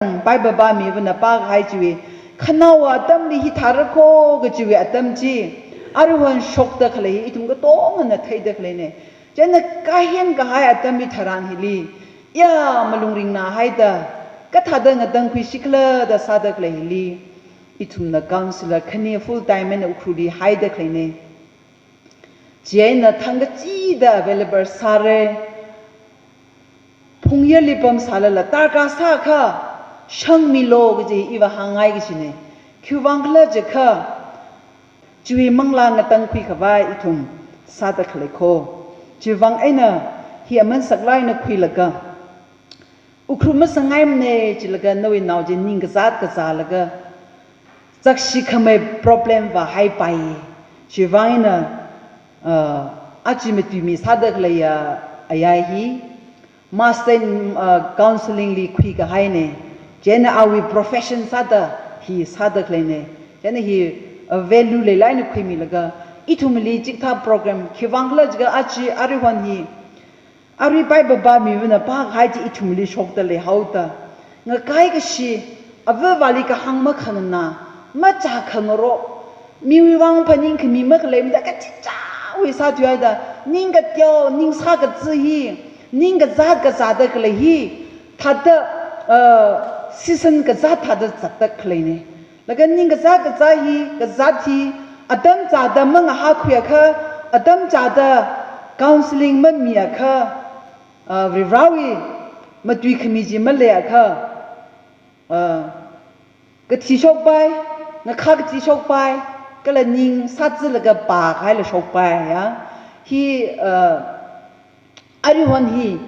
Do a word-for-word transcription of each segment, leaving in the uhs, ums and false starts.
Bible pāmivana pākahai chiwui, khanaowa atamli hithāra kho kachiwui atam chi, aruihon shokda khalei hi ithum katongana theida khaleina. Chieina kahen kahai atamli tharan hili, ya malung ringnahaida, kathāda ngatangkhuishi khala da sāda khalei hili, ithumna counselor khani full time eina Ukhrulli haida khaleina. Chieina thangkachida available sāra. Phungyarli pamsālala darkar sākha shangmilu kaji iva hāngngai kajina. Khiwuivang khala jiakha, chiwui manglā ngatangkhui khavai ithum sāda khalei kho. Chiwuivang eina hi aman saklāk eina khuilaga, Ukhrul masangngaimana chilaga nawui nao chi ningkazāt kazālaga, zakshi khamei problem vāhaipai. Chiwuivang eina, uh, aja matuimi sāda khaleiya ayar hi, Master in, uh, Counselling li khuikahaina. Chieina awui profession sāda hi sāda khaleina. Chieina hi, uh, value leilāk eina khuimilaga, ithumli chikathā program, khiwuivang khala jiakha aja aruihon hi, arui Bible pāmivana pākahai chi ithumli shokda leihaoda, ngakai kashi, ava avāli kahāng makhanganā, machā khangarok, miwui vang phaningkhami makhaleimada kachichāwui sāthuihaida, ning kateo, ning sākazā hi, ningkazāt kazāda khalei hi, thāda, uh, season kazāt thāda zatda khaleina. Laga ningkazāt kazā hi, kazāt hi, atam chāda mangahākhuiakha, atam chāda counselling mamiakha, uh, Varivarāwui matuikhami chi maleiakha, uh, kathi shokpai, ngakhā kathi shokpai, kala ning sāzālaga pākahaila shokpai, ya. Hi, uh, aruihon hi,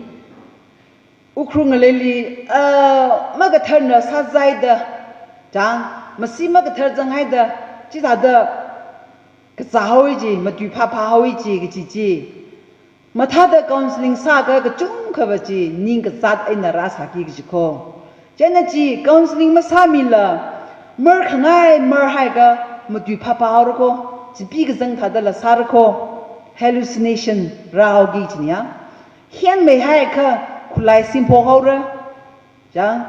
Ukhrul ngaleili, ah, makatharna sāzaida, chang, masi makathar zanghaida, chithāda kazāhaowa chi, matui phāphāhaowa chi, kaji chi. Mathāda counselling sāakha kachungkhava chi, ningkazāt eina rāsāki kaji kho. Chieina chi, counselling masāmila, mar khangai, mar haiakha, matui phāphāhaora kho, chipi kazang thādala sāra kho, hallucination rāhaoki kajina. Henmeihaiakha khulai singphokhaora. Chang,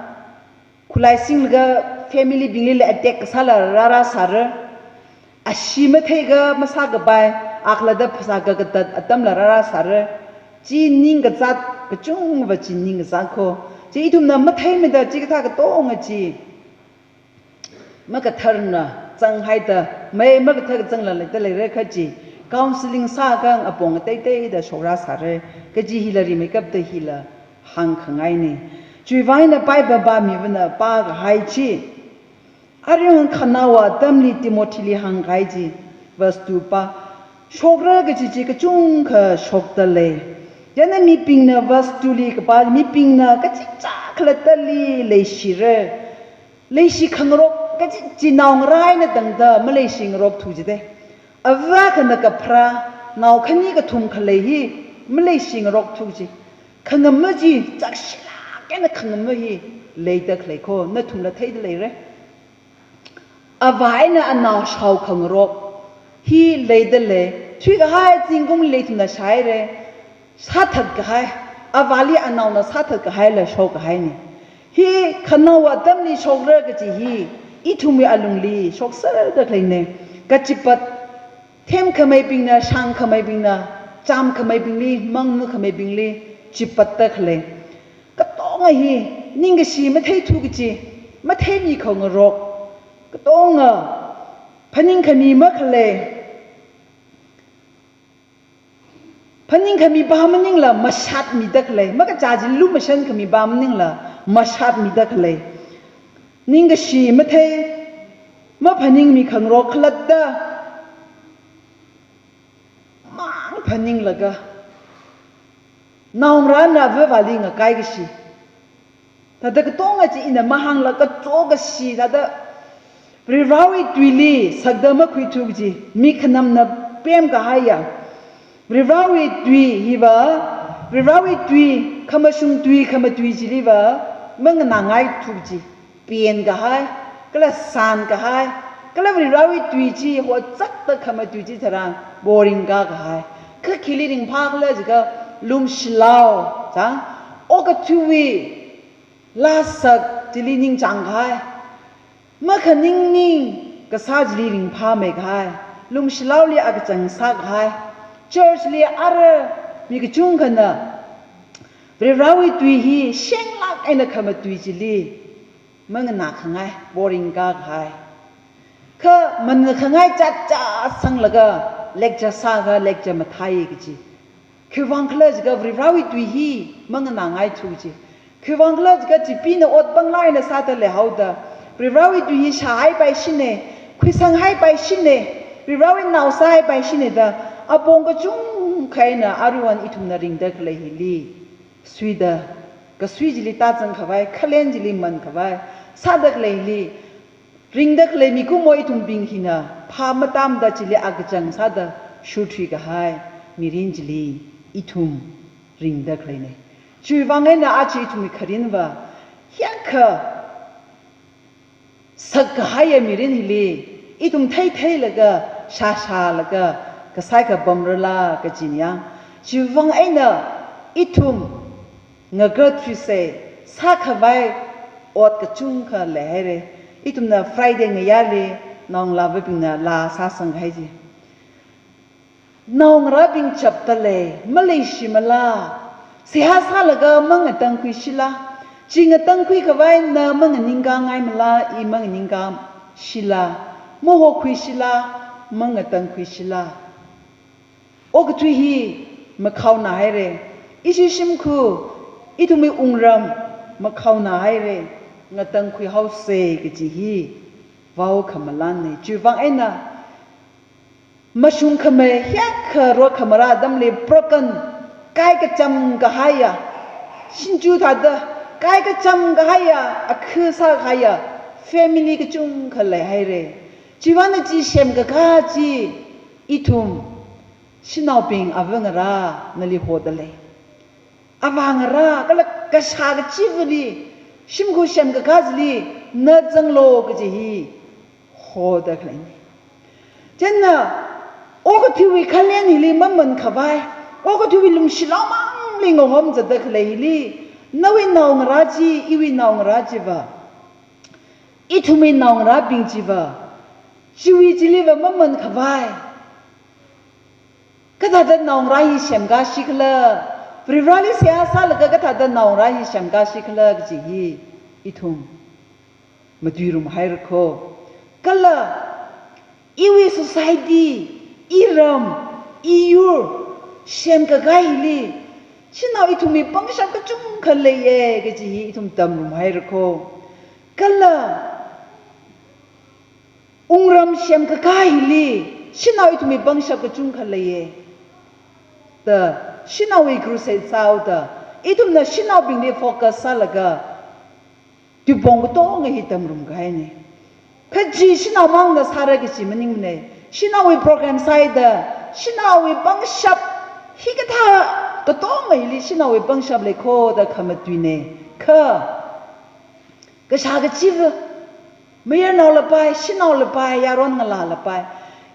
khulai singlaga family bingli attack kasāla rārāsāra. Ashee matheikha masākapai, akhalatta phasā kakatat atamla rārāsāra. Chi ningkazāt, kachungva chi ningkazāt kho. Chi ithumna matheimada chikathā katonga chi makatharna zanghaida, mei makathar kazangla leida leira kaji, counselling sāakha apong ateiteida shokrasāra, kaji hila rimeikapta hila hāngkhangaina. Chiwuivang eina Bible pāmivana pākahai chi, aruihon khanaowa atamli Timothyli hāngkahai chi, verse two pā, shokra kaji chi kachungkha shokda lei. Chieina mibingna, verse two li kapā, mibingna kachichā khalattali leishira. Leishi khangarok kaji chi naongarā eina tangda maleishi ngarokthu jida. Ava akhana kapharā, nao khani kathum khalei hi maleishi ngarokthu ji. Khangama chi, zakshilāk eina khangama hi leida khalei kho, nathumla theida leira. Avā eina anao shao khangarok hi leida lei, thuikahai zingkumli ithumna shāhaira. Sāthatkahai, avāli anaona sāthatkahaila shokkahaina. Hi khanaowa atamli shokra kaji hi, ithumwui alungli shokserda khaleina. Kachipat, themkhameibingna, shāngkhameibingna, chāmkhameibingli, mangmukhameibingli chipatda khalei. Katonga hi, ningkashi matheithu kaji, matheimi khangarok. Katonga, phaningkhami makhalei. Phaningkhami pā maningla mashatmida khalei, makachā chi lumashankhami pā maningla mashatmida khalei. Ningkashi mathei, maphaningmi khangarok khalatta mang phaninglaga, naongarāna avāvali ngakai kashi. Thāda katonga chi ina mahāngla kacho kashi thāda Varivarāwui tuili sakda makhuithu kaji, mi khanamna pemkahaiya. Varivarāwui tui hiva, Varivarāwui tui, khamashung tui, khamatui chiliva, manganāngaithu kaji, penkahai, kala sānkahai, kala Varivarāwui tui chi hochakta khamatui chitharan boring kakahai. Kha khili ringphākhala jiakha lumshilao, chang, okathuiwui lāsak, chili ningchāng kahai, makhaning ning kasā chili ringphāmei kahai, lumshilaoli akachang sākahai, church li ara mi kachungkhana Varivarāwui tui hi shenglāk eina khamatui chili manganā khangai, boring kā kahai. Kha manganākhangai chatchat sanglaga lecture sākha lecture mathāi kaji. Khiwuivang khala jiakha Varivarāwui tui hi manganāngaithu kaji. Khiwuivang khala jiakha chipina ot panglāk eina sāda leihaoda, Varivarāwui tui hi shāhaipaishina, khuisanghaipaishina, Varivarāwui nao sāhaipaishina da, apong kachungkha eina aruihon ithumna ringda khalei hili suida, kasui chili tāzang khavai, khalen chili man khavai sāda khaleili, ringda khalei mikumo ithumbing hina phā matamda chili akachang sāda shurthui kahai mirin chili ithum ringda khaleina. Chiwuivang eina aja ithumwui kharinva hiyākha sak kahaiya mirin hili ithum theitheilaga, shāshālaga kasai kapamrala kajina. Chiwuivang eina ithum ngakarthuisa, sākhavai ot kachungkha leihaira. Ithumna Friday ngayāli naongalāvabingna laa sāsang kahai chi. Naongarābing chapda lei, maleishimala? Seihā sālaga mangatangkhuishila? Chi ngatangkhui khavai na manganingkāngaimala, i manganingkāshila? Mahokhuishila, mangatangkhuishila? Okathui hi makhaonā haira. Ishi shimkhur, ithumwui wungram makhaonā haira. Ngatangkhui haosa kaji hi vaokhamalanna. Chiwuivang eina mashungkhamei hiyākha rokhamara atamli broken, kaikacham kahaiya, shinchu thāda kaikacham kahaiya, akha sākahaiya family kachungkha leihaira. Chiwuivangna chi semkakā chi ithum shanaobing ava ngarā nali hoda lei. Avā ngarā kala kashā kachivali shimkhur semkakā chili na zanglu kaji hi hoda khaleina. Chieina okathuiwui khalen hili maman khavai, okathuiwui lumshilao mangli ngahomzatda khalei hili, nawui naongarā chi, iwui naongarā chiva, ithumwui naongarābing chiva, chiwui chiliva maman khavai kathāda naongarā hi semkāshikhala, Varivarāli seihā sālaga kathāda naongarā hi semkāshikhala kaji hi ithum matuirum haira kho. Kala iwui society, iram, iyur semkakā hili shanao ithumwui pangshap kachungkha leiya kaji hi ithum tamrum haira kho. Kala wungram semkakā hili shanao ithumwui pangshap kachungkha leiya da, shanaowui crusade sāhaoda, ithumna shanaobingli focus sālaga tuipong katonga hi tamrum kahaina. Kha chi shanao mangna sāra kaji maningmana. Shanaowui program sāhaida, shanaowui pangshap hikathā katonga hili shanaowui pangshap lei kho da khamatuina. Kha kashā kachiva, mayarnao lapai, shanao lapai, yaron ngalā lapai,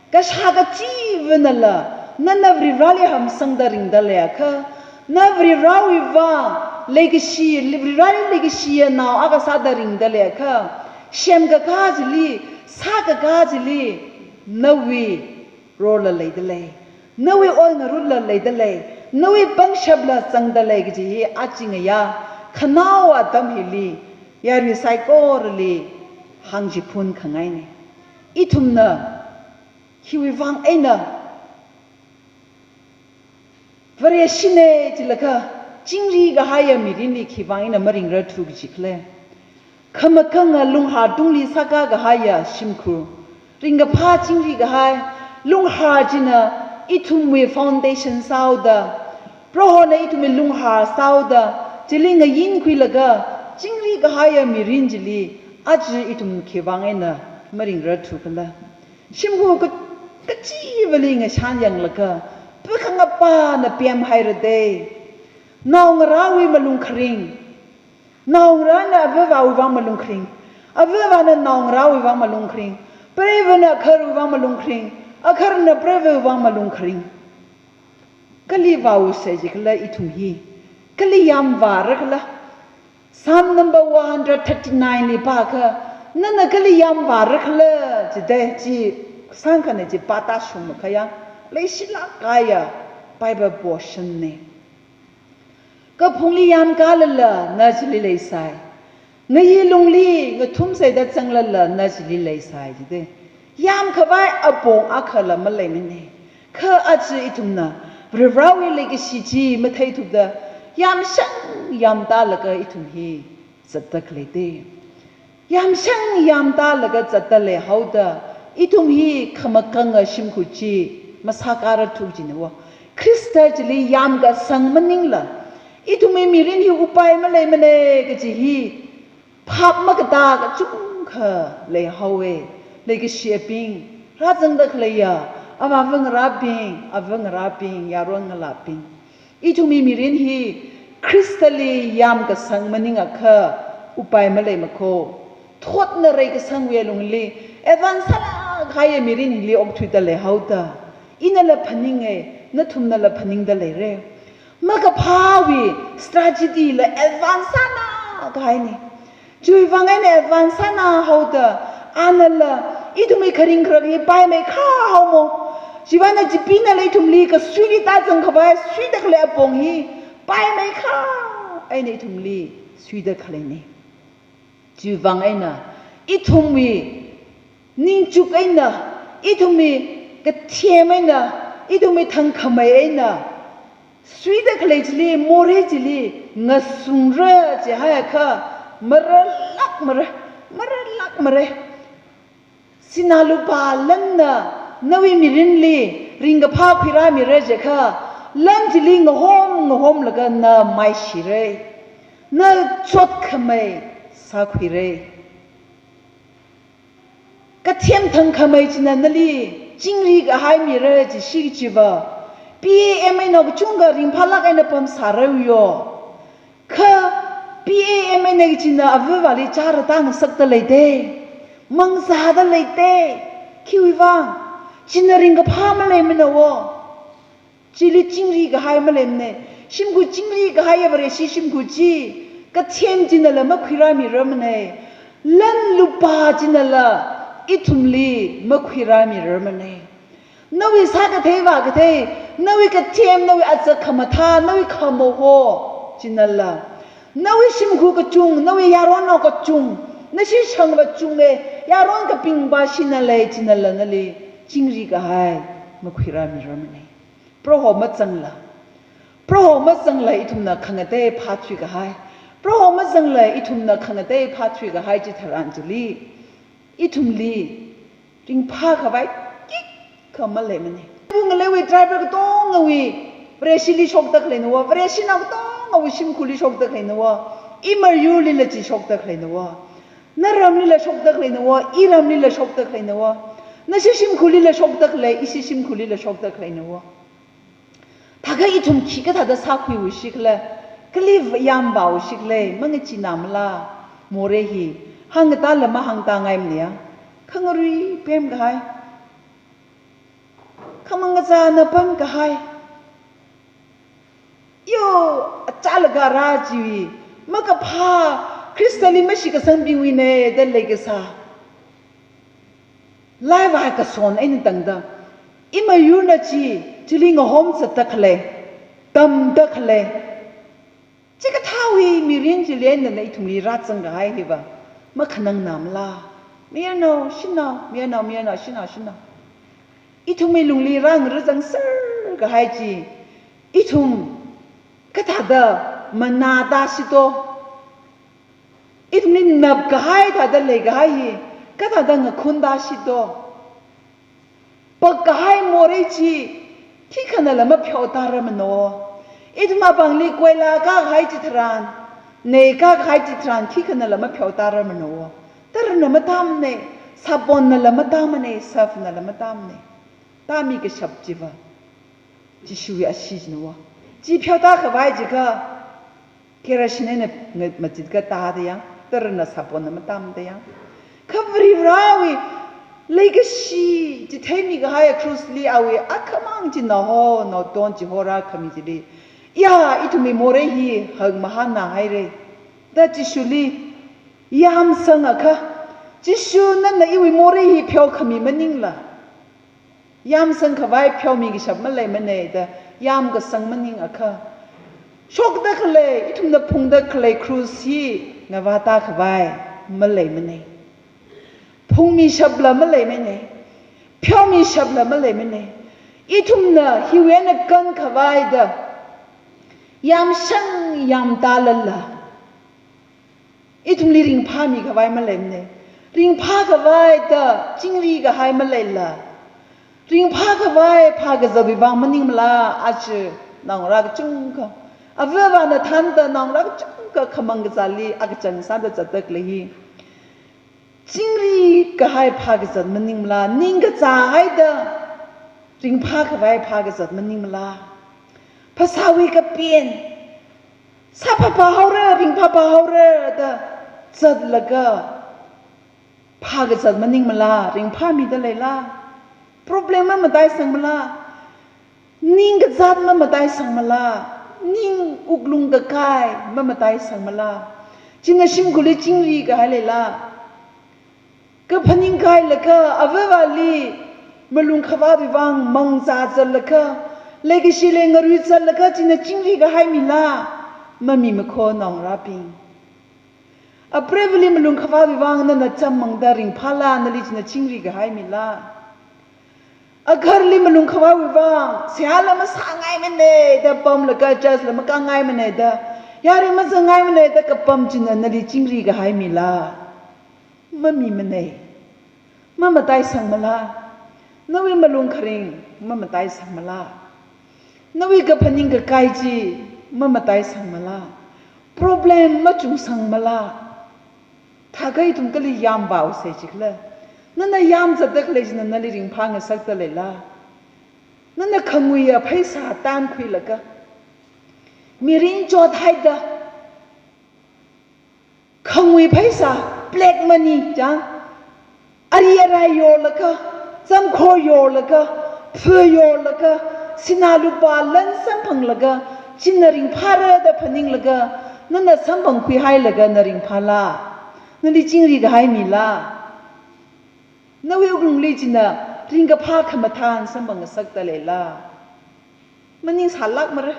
kashā kachivanala nana Varivarāli hamsangda ringda leiakha, na Varivarāwui vang leikashi, Varivarāli leikashiya nao akha sāda ringda leiakha, semkakā chili, sākakā chili nawui role la leida lei, nawui ot ngarutla leida lei, nawui pangshapla zangda lei kaji hi aja ngayā khanaowa atam hili yarui saikorali hāngchiphun khangaina. Ithumna khiwui vang eina Vareshina jilaga chingri kahaiya mirinli khiwui vang eina maringrarthu kajikhala? Khamakhanga lunghar tungli sākā kahaiya shimkhur, ringkaphā chingri kahai, lunghar china ithumwui foundation sāhaoda, Prohona ithumwui lunghar sāhaoda, chili ngayinkhuilaga chingri kahaiya mirin chili aja ithum khiwui vang eina maringrarthukhala? Shimkhur ka-, kachivali ngashan yanglaga, pakhangapana pemhaira de. Naongarāwui malung kharing. Naongarāna avāvāwui vang malung kharing. Avāvāna naongarāwui vang malung kharing. Preivana akharwui vang malung kharing. Akharna preivawui vang malung kharing. Kali vāusa jikhala ithum hi? Kali yamvārakhala? Psalm number one hundred thirty-nine li pākha, nana kali yāmvāra khala, jida chi sangkhana chi pātāshung makhayang, leishilāk kahaiya Bible portion ne. Kaphungli yāmkālala na chili leisai. Ngayi lungli ngathumseida zanglala na chili leisai jida. Yāmkhavai apong akhala maleimane. Kha aja ithumna Varivarāwui leikashi chi matheithukda, yāmshang yāmtālaga ithum hi zatda khalei te. Yāmshang yāmtālaga zatda leihaoda, ithum hi khamakanga shimkhur chi masākārarthuk jina va. Khrista chili yāmkasang maningla, ithumwui mirin hi upai maleimane kaji hi phap makatā kachungkha leihaowe. Leikashiyabing, rāzangda khaleiya avāvangarābing, avangarābing, yaron ngalābing, ithumwui mirin hi Khristali yāmkasang maningakha upai maleimako. Thotna reikasangwui lungli advance sālāk kahaiya mirin hili okthuida leihaoda, inala phaninge, nathumnala phaningda leire. Makaphāwui strategy la advance sālāk kahaine. Chiwui vang eina advance sānāhaoda, anala ithumwui kharing kharak hi paimeikha haomo. Chiwui vang eina Chipeenala ithumli kasuili tāzangkhavai suida khalei apong hi paimeikha eina ithumli suida khaleine. Chiwui vang eina ithumwui ningchuk eina, ithumwui kathem eina, ithumwui thangkhamei eina suida khalei chili, morei chili ngasungra jihaiakha, marālāk mara, marālāk mara. Sinā lupā lanna nawui mirinli ringkaphā khuirāmira jiakha, lan chili ngahom ngahomlaga na maishire, na chotkhamei sākhuire. Kathem thangkhamei china nali chingri kahai mira jishi chiva, P A M einao kachungkha ringphālāk eina pamsāra yo. Kha P A M eina kachina avāvali chara tāngasakda leite, mangzāda leite. Khiwui vang? China ringkaphā maleimana wo. Chili chingri kahai maleimane. Shimkhur chingri kahaiya Vareshi shimkhur chi, kathem chinala makhuirāmiramane. Lan lupā chinala ithumli makhuirāmiramane. Nawui sākathei vākathei, nawui kathem, nawui azak khamathā, nawui khamoho chinala, nawui shimkhur kachung, nawui yaronnao kachung, nashi shangva chunge, yaron kapingva shina lei chinala nali chingri kahai makhuirāmiramane. Proho mazangla, Proho mazangla ithumna khangatei phāthui kahai, Proho mazangla ithumna khangatei phāthui kahai chitharan chili, ithumli ringphākhavai khikha maleimane. Pu ngaleiwui driver katongawui Vareshili shokda khaleina wo, Vareshinao katongawui shimkhurli shokda khaleina wo, imayurlila chi shokda khaleina wo, naramlila shokda khaleina wo, iramlila shokda khaleina wo, nashi shimkhurlila shokda khalei, ishi shimkhurlila shokda khaleina wo. Thākha ithum khikathāda sākhuiwui shikhala, kali v-, yāmvāwui shikhala, mangacheenāmala, morei hi, hāngkatāla mahāngtāngaimane ya, khangarui pemkahai, khamangachāna pamkahai, yo, achālakha rā chiwui, makaphā, Khristali mashitkasang bingwuine da leikasā laivai kason eina tangda, imayurna chi, chili ngahom zatda khalei, tamda khalei, chikathāwui mirin chili einana ithumli rāzangkahai hiva, makhanangnāmala. Mayarnao, shanao, mayarnao, mayarnao, shanao, shanao, ithumwui lungli rāngarā zangser kahai chi, ithum kathāda manātāshito? Ithumli napkahai thāda leikahai hi kathāda ngakhuntāshito? Pakkahai morei chi khikhanala mapheotārarmano. Ithum apāngli koila kākahai chitharan, nei kākahai chitharan khikhanala mapheotārarmano. Tarana matāmane, sabonnala matāmane, surfnala matāmane. Tāmi kashap chiva Jishuwui ashee china wo. Chi pheotākhavai jiakha, kerosene eina nga-, machitkatā da yang, tarana sabonna matāmada yang. Kha Varivarāwui leikashi chitheimi kahai cross li awui akhamang chinaho, naoton chihorākhami chili, ya, ithumwui morei hi hakmahānāhaire. Da Jishuli yamsangakha, Jishu nana iwui morei hi pheokhami maningla, yamsangkhavai pheomi kashap maleimana da yamkasang maningakha, shokda khalei, ithumna phungda khalei krus hi ngavāta khavai maleimana. Phungmishapla maleimana. Pheomishapla maleimana. Ithumna hiwui eina kankhavai da yamshang yamtālala, ithumli ringphāmi khavai maleimana. Ringphākhavai da chingri kahai maleila, ringphākhavai phākazatwui vang maningmala, aja naongarā kachungkha, avāvana thānda naongarā kachungkha khamang kazāli akachang sāda zatda khalei hi. Chingri kahai phākazat maningmala, ningkachānghaida ringphākhavai phākazat maningmala. Phasāwui kapen, sāphāphā haora, ringphāphā haora da zatlaga phākazat maningmala, ringphāmida leila? Problem mamataisangmala? Ning kazat mamataisangmala? Ning wuklung kakai mamataisangmala? China shimkhurli chingri kahai leila? Kaphaningkailaga, avāvali malung khavātwui vang mangzā zatlaga, leikashili ngarui zatlaga china chingri kahai mila? Mamimakho naongarābing. Apreivali malung khavātwui vang nana chāmmangda ringphāla, nali china chingri kahai mila? Agharli malung khavāwui vang seihāla masāngaimana da pamlaga, church la makāngaimana da, yāri mazangngaimana da kapam china nali chingri kahai mila? Mamimana. Mamataisangmala? Nawui malung kharing mamataisangmala? Nawui kaphaning kakai chi mamataisangmala? Problem machungsangmala? Thākha ithum kali yamvāusa chikhala? Nana yamzatda khalei china nali ringphāngasakda leila? Nana khanguiya pheisā tankhuilaga, mirin chothaida, khangui pheisā, black money chang, ari arai yorlaga, zamkhor yorlaga, phu yorlaga, sinā lupā lan samphanglaga, china ringphāra da phaninglaga, nana samphangkhuihailaga na ringphāla? Nali chingri kahai mila? Nawui wuklungli china ringkaphā khamathān samphangngasakda leila? Maningsālākmara.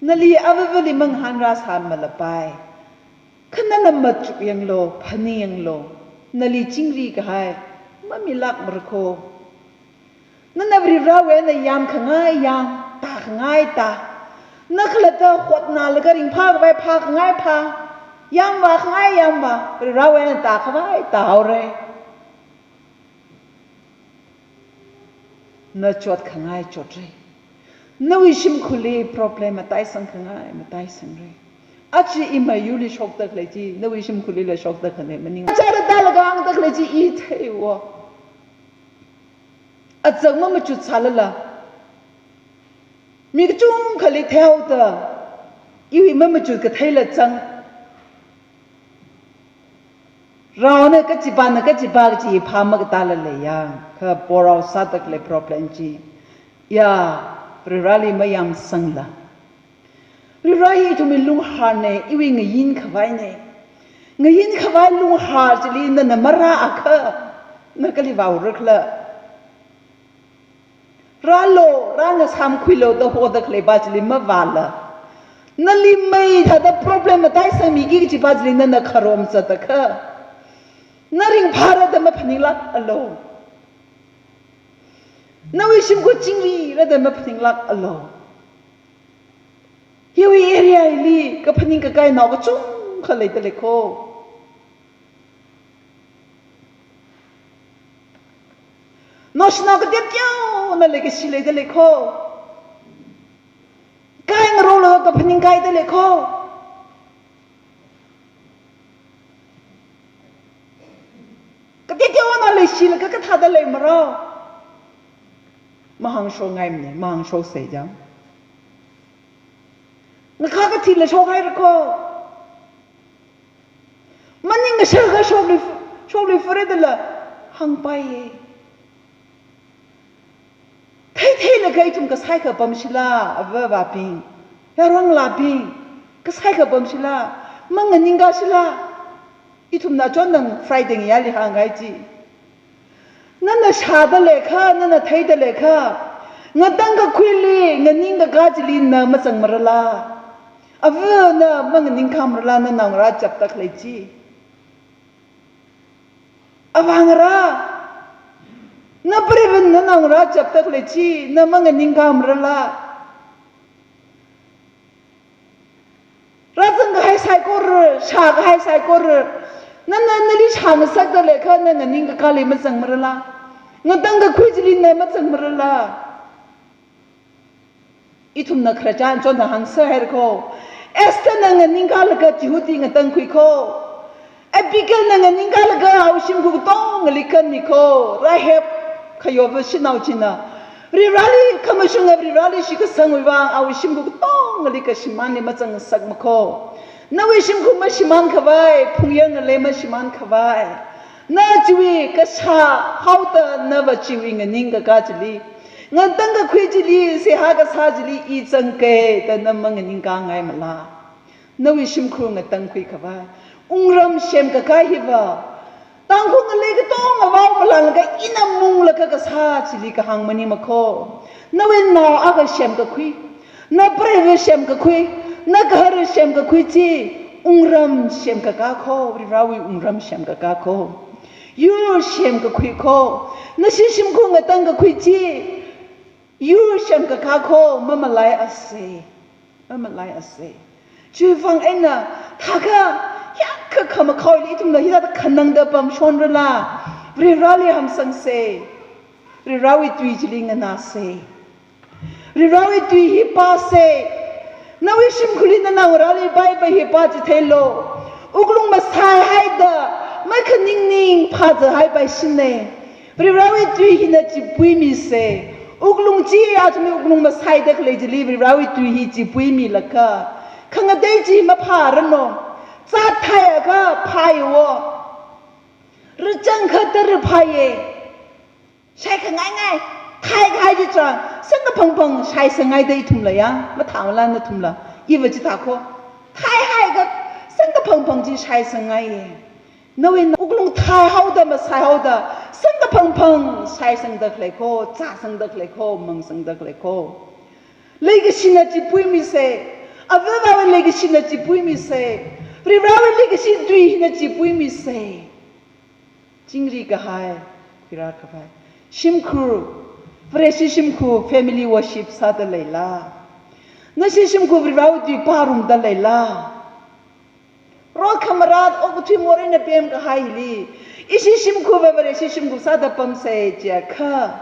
Nali avāvali mangahān rāsāmalapai. Kha nana machukyanglu, phaningyanglu. Nali chingri kahai mamilākmara kho. Nana Varivarawui eina yamkhangai yam, tākhangai tā. Na khalatta hotnālaga ringphākhavai phākhangai phā, yamvākhangai yamvā, Varivarawui eina tākhavai tāhaora. Na chotkhangai chotra. Nawui shimkhurli problem mataisangkhangai mataisangra. Aja imayuli shokda khalei chi nawui shimkhurlila shokda khalei maning. Achara tālaga hāngda khalei chi i theiwo. Azak mamachutsālala, mi kachungkhali theihaoda, iwui mamachut katheila zang. Raona kachipāna kachipā kachi phā makatāla leiya, kha porao sāda khalei problem chi, ya, Varivarali mayamsangla. Varivara hi ithumwui lunghārna, iwui ngayin khavaina. Ngayin khavai lunghār chili nana marāakha, na kali vāura khala? Rālu, rāngasāmkhuilu da hoda khaleipa chili mavāla, nali mei thāda problem mataisangmiki kachipa chili nana kharom zatakha, na ringphāra da maphaninglākalu. Nawui shimkhur chingrira da maphaninglākalu. Hiwui area hili kaphaning kakainao kachungkha leida lei kho. Naoshinao kateoteona leikashi leida lei kho. Kai ngaroklu kaphaning kaida lei kho. Kateoteona leishilaga kathāda leimara? Mahāngshongaimana, mahāngshoksa jang. Ngakha kathila shokhaira kho. Maning kashakha shokli, shokli fure dala hāngpaiya. Theitheilaga ithum kasai kapam shila, avāvabing, yaronlabing, kasai kapam shila, Manganingkashila. Ithumna chonang Friday ngayāli hānghai chi. Nana shāda leikha, nana theida leikha, ngatangkakhuili nganingkakā chili na mazangmarala? Avana manganingkhamarala, na naongarā chapda khalei chi? Avāngarā, na preivana na naongarā chapda khalei chi na manganingkhamarala? Rāzangkahai saikora, shākahai saikora, nana nali shāngasakda leikha, na nganingkakāli mazangmarala? Ngatangkakhui chili na mazangmarala? Ithumna khararchan chonda hāngserhaira kho. Estherna nganingkalaga Jihudi ngatangkhui kho. Abigailna nganingkalaga awui shimkhur katongali kanmi kho. Rahab khayowa shanao china Varivarali, khamashunga Varivarali shitkasangwui vang awui shimkhur katongali kashimānli mazangngasakma kho. Nawui shimkhur mashimānkhavai, phungyāng ngalei mashimānkhavai, na chiwui kashā haoda nava chiwui nganingkakā chili, ngatangkakhui chili, seihā kasā chili i zangki da na manganingkāngaimala? Nawui shimkhur ngatangkhuikhavai, wungram semkakā hiva, Tangkhul ngalei katonga vao malānlaga ina munglaga kasā chili kahāng maningma kho. Nawui nao akha semkakhui, na preiva semkakhui, na gahara semkakhui chi wungram semkakā kho, Varivarawui wungram semkakā kho. Yur semkakhui kho. Nashi shimkhur ngatangkakhui chi yur semkakā kho, mamalaiase. Mamalaiase. Chiwui vang eina thākha, hiyākha khamakhaoli ithumna hithāda khanangda pamshonrala? Varivarali hamsangse. Varivarawui tui chili nganāse. Varivarawui tui hi pāse. Nawui shimkhurli na naongarāli paipai hi pāchitheilu. Wuklung masaihaida, makhaningning phāzahai paishine. Varivarawui tui hina chipuimise. Wuklung chi, athumwui wuklung masaida khalei chili Varivarawui tui hi chipuimilaga, khangatei chi maphāranu. Zat thaiakha phāya wo. Rachang khata raphāye. Shaikhangaingai, thaikahai chi chang, sangkaphangphang shaisangngaida ithumla ya, mathāmala nathumla, iva chithā kho. Thaihaiakha sangkaphangphang chi shaisangngai ye. Nawui wuklung thaihaoda, masaihaoda, sangkaphangphang shaisangda khalei kho, zāsangda khalei kho, mangsangda khalei kho. Leikashina chipuimise, avāva̱wui leikashina chipuimise, Varivarawui leikashi tui hina chipuimise. Chingri kahai, khuirā khavai. Shimkhur, Vareshi shimkhur family worship sāda leila? Nashi shimkhur Varivarawui tui pārumda leila? Rot khamarāt okathui moreina pemkahai hili, ishi shimkhurva Vareshi shimkhur sāda pamse jiakha,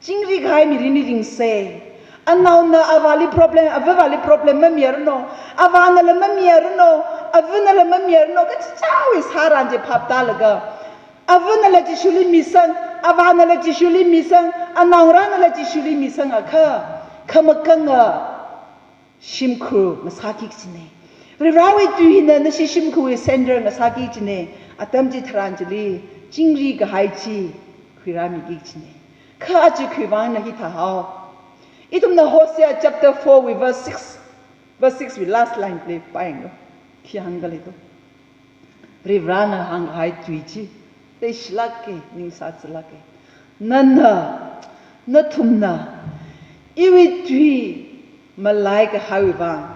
chingri kahai mirinli ringse. Anaona avāli problem, avāvali problem mamiranu. Avānala mamiranu, avānala mamiranu, kachichāwui sāran chi phaptālaga, avānala Jishuli misang, avānala Jishuli misang, anaongarānala Jishuli misangakha, khamakanga shimkhur ngasāki kachine. Varivarawui tui hina nashi shimkhurwui center ngasāki kachine. Atam chitharan chili chingri kahai chi khuirāmiki kachine. Kha aja khiwuivangna hithāhao? Ithumna Hosea chapter four wui verse six, verse six wui last line pāyanglu. Khi hāngkhala do? Varivarana hāngkahai tui chi, leishilāka, ningsāchilāka. Nana, nathumna iwui tui malaikahaiwui vang,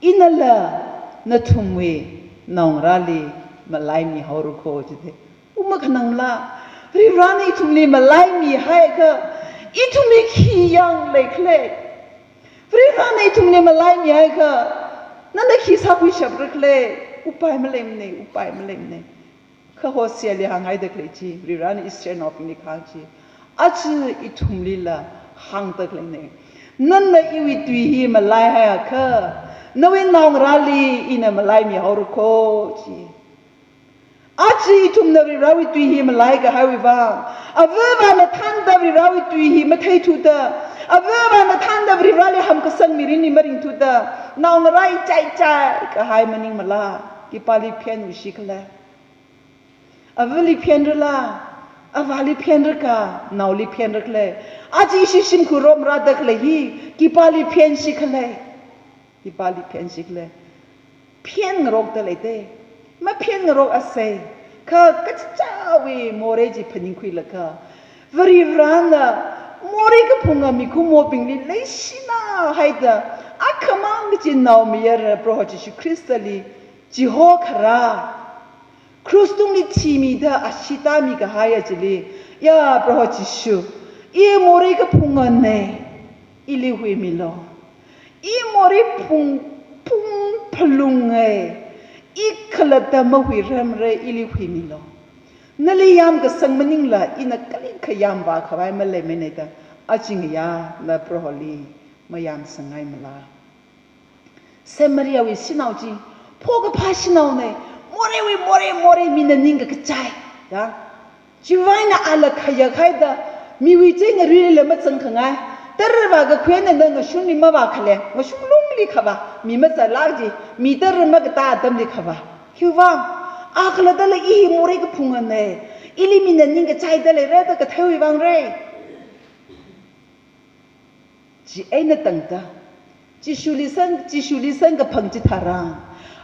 inala nathumwui naongarāli malaimihaora kho jide. Uma khanangla, Varivarana ithumli malaimihaiakha, ithumli khi yang leikhala? Varivarana ithumli malaimihaiakha, nana khi sākhuishapra khala? Upai maleimane, upai maleimane. Kha Hoseali hānghaida khalei chi, Varivarana Israelnaobingli kahāng chi, aja ithumlila hāngda khaleine. Nana iwui tui hi malaihaiakha, nawui naongarāli ina malaimihaora kho chi. Aja ithumna Varivarawui tui hi malaikahaiwui vang, avāvana thānda Varivarawui tui hi matheithuda, avāvana thānda Varivarali hamkasang mirinli maringthuda, naongarā ichai ichai kahai maningmala? Khipāli phenluishikhala? Avāli phenrala? Avāli phenraka, naoli phenrakhala? Aja ishi shimkhur rot marāda khalei hi khipāli phenshikhala? Khipāli phenshikhala? phen ngarokda leite. Maphen ngarok asei. Kha kachichāwui morei chi phaningkhuilaga, Varivarana morei kaphunga mikumobingli leishina haida, akhamang kachi naomayara Proho Jishu Khristali chihokharā, krus tungli thimida ashee tāmikahaiya chili, ya Proho Jishu, i morei kaphungane, ili huimilu. I morei phung, phung phalunge, i khalatta mahuirarmare, ili huimilu. Nali yamkasang maningla ina kali khayam vākhavai maleimane da, aja ngayāna Proholi mayamsangngaimala. Samariawui shanao chi phokaphā shanaone, moreiwui morei, morei, mina ningkakachai, ya. Chiwui vang eina ala khayakhaida, miwui chei ngaruilila mazangkhangai. Tara vākakhui eina na ngashungli mavākhale, ngashung lungli khavā, mi mazālāk chi, mi tara makatā atamli khavā. Khiwui vang, a khalattala i hi morei kaphungane, ili mina ningkachaida leira da katheiwui vangre. Chieina tangda, Jishuli sang, Jishuli samkaphang chitharan,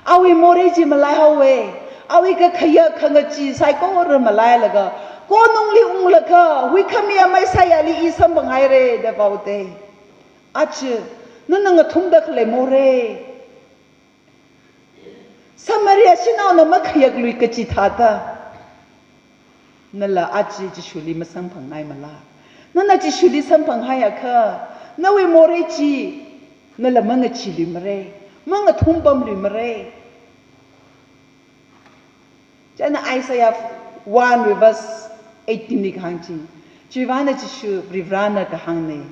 awui morei chi malaihaowe, awui kakhayak khangachee saikora malailaga, konungli unglaga, huikhami amei sāyali i samphanghaire da vaote. Aja, nana ngathumda khalei morei, Samaria shanaona makhayaklui kachi thāda, nala aja Jishuli masamphangnaimala. Nana Jishuli samphanghaiakha, nawui morei chi nala mangacheeluimare, mangathumpamluimare. Chieina Isaiah one verse eighteen li kahāng chi, chiwui vang eina Jishu Varivarana kahāngne.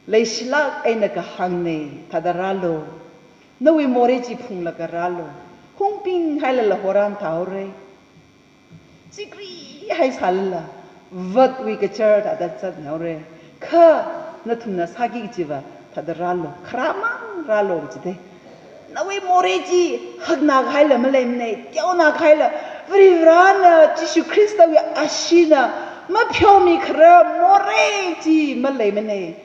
Leishilāk eina kahāngne, thāda rālu. Nawui morei chi phunglaga rālu. Hungbinghailala horam thāhaore. Chikrihaisālala, vātwui kachar thāda zatmihaore. Kha nathumna sāki kachiva thāda rālu. Kharāmang rālu kachite. Nawui morei chi haknākahaila maleimane, teonākahaila, Varivarana Jishu Khristawui asheena mapheomikharar morei chi maleimane.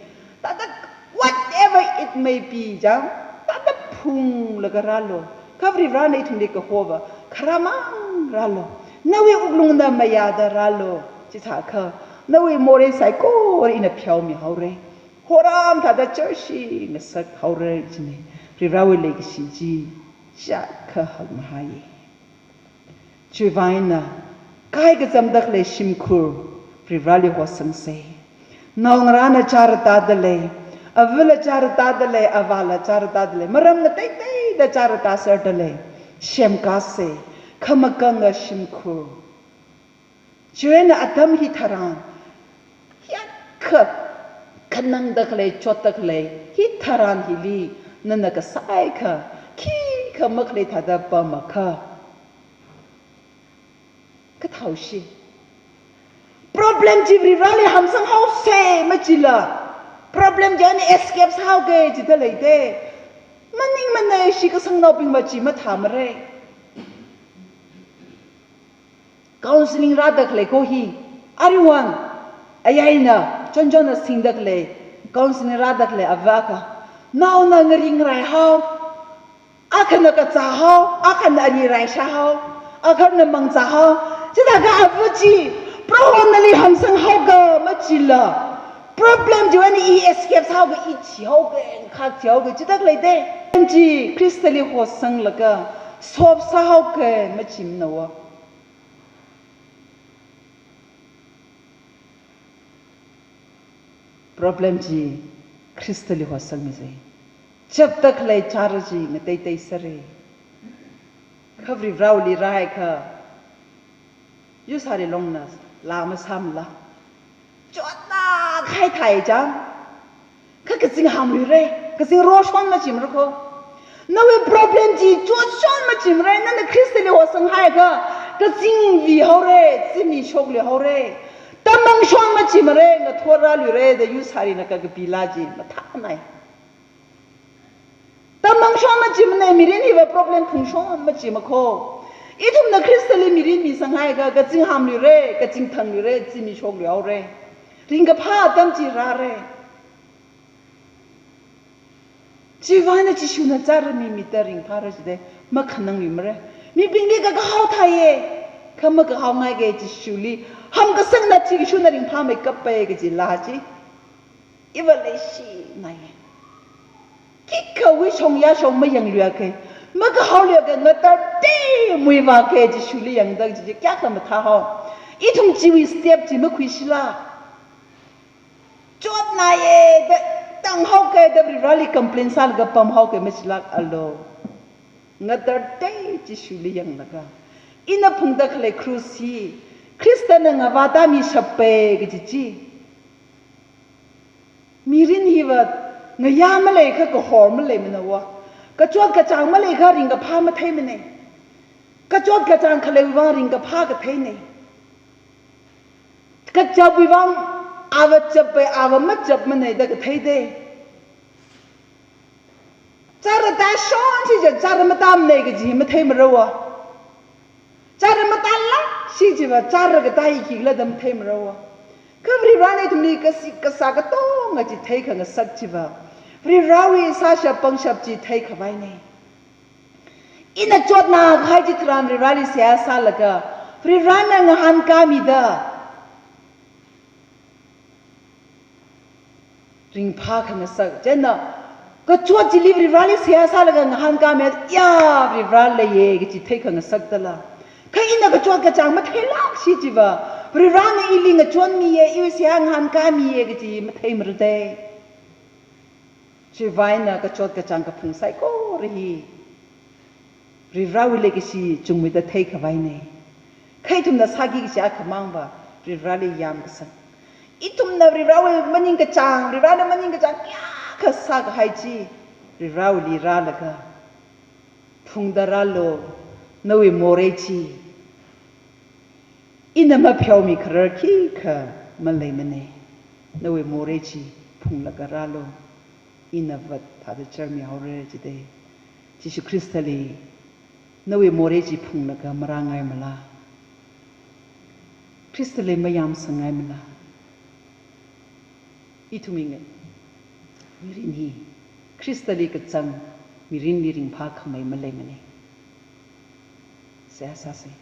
Thāda whatever it may be, chang, thāda phunglaga rālu. Kha Varivarana ithumli kahova, kharāmang rālu. Nawui wuklungna mayāda rālu. Chithākha, nawui morei saikora ina pheomihaore. Horam thāda church hi ngasakhaore chine. Varivarawui leikashi chi chiyākha hakmahaiye. Chiwui vang eina, kaikazamda khalei shimkhur Varivarali hosangsei. Naongarāna chara tāda lei, avāla chara tāda lei, avāla chara tāda lei. Maram ngateiteida chara tāserda lei. Semkasei, khamakanga shimkhur. Chiwui eina atam hitharan, hiyākha khanangda khalei, chotda khalei, hitharan hili nana kasāakha, khikha makhalei thāda pamakha, kathāhaoshi. Problem chi Varivarali hamsanghaosei machila, problem chi eina escape sāhaoki jida leite. Maningmana, shitsangnaobingva chi mathāmare. Counselling rāda khalei ko hi, aruihon, ayaina, chonchonna singda khalei, counselling rāda khalei avā akha, naona ngaringraihao, akhana kazāhao, akhana ari raishāhao, akhana mangzāhao, chithākha avā chi, Prohona nali hamsanghaoka machila, problem chiwui eina i escape sāhaoki, i thihaoki, khak thihaoki, chithākha leite. Chi Khristali hosanglaga, solve sāhaoki machimana. Problem chi Khristali hosangmisei. Chapda khalei chara chi ngateitei sāre. Kha Varivarawuili rāhaiakha, yusāri longna laa masāmala. Chotnākahai thai chang. Kha kazing hamluire, kazing roshon machimara ko. Nawui problem chi chotshon machimara, nana Khristali hosanghaiakha, kazing vihaore, zimikshokluihaore. Tamangshon machimara, ngathorāluire da yusārina kakapi laa chi mathānai. Tamangshon machimana, mirin hiva problem phungshon machima ko. Ithumna Khristali mirin misanghaiakha, kazing hamluire, kazing thangluire, zimikshokluihaore. Ringkaphā atam chi rāre. Chiwuivang eina Jishuna chara mimida ringphāra jida, makhanangluimara. Mibingli kakahao thāya, kha makahaongai kaji Jishuli, hamkasangna athishurda ringphāmeikapa kaji laa chi iva leishinaya. Khikha wui shong yāshong mayangluiakha, makahaoluiakha, ngatar temuivāakha Jishuli yangda kaji chi kayākha mathāhao. Ithum chiwui step chi makhuishila. Chotnaya da, tanghaokha da Varivarali complain sālaga pamhaokha machilākalu. Ngatar tei Jishuli yanglaga, ina phungda khalei cross hi Khristana ngavātmishapa kaji chi. Mirin hiva ngayā maleikha kahor maleimana va. Kachot kachāng maleikha ringkaphā matheimana. Kachot kachāng khaleiwui vang ringkaphā katheina. Kachapwui vang ava chapa, ava machapmana da katheida. Chara tāshon chiakha chara matāmana kaji matheimara va. Chara matālāk shi chiva chara katāi khikhala da matheimara va. Kha Varivarana ithumli kasik kasā katonga chi theikhangasak chiva, Varivarawui sāshap pangshap chi theikhavaina. Ina chotna kahai chitharan Varivarali seihā sālaga, Varivarana ngahānkāmida ringphākhangasak. Chieina kachot chili Varivarali seihā sālaga ngahānkāmi, ya, Varivara leiya kaji theikhangasak dala. Kha ina kachot kachāng matheilāk shi chiva, Varivarana ili ngachonmiya, iwui seihā ngahānkāmiya kaji matheimara da. Chiwuivang eina kachot kachāng kaphung saikora hi Varivarawui leikashi chungmeida theikhavaina. Kha ithumna sāki kachi akhamangva Varivarali yamkasang. Ithumna Varivarawui maningkachāng, Varivarana maningkachāng kayākha sākahai chi Varivarawuili rālaga, phungda rālu, nawui morei chi ina mapheomikharar khikha maleimana. Nawui morei chi phunglaga rālu, ina vat thāda charmihaora jida. Jishu Khristali nawui morei chi phunglaga marāngaimala? Khristali mayamsangngaimala? Ithumwui mirin hi Khristali kachang mirinli ringphākhamei maleimana. Seihā sāsa.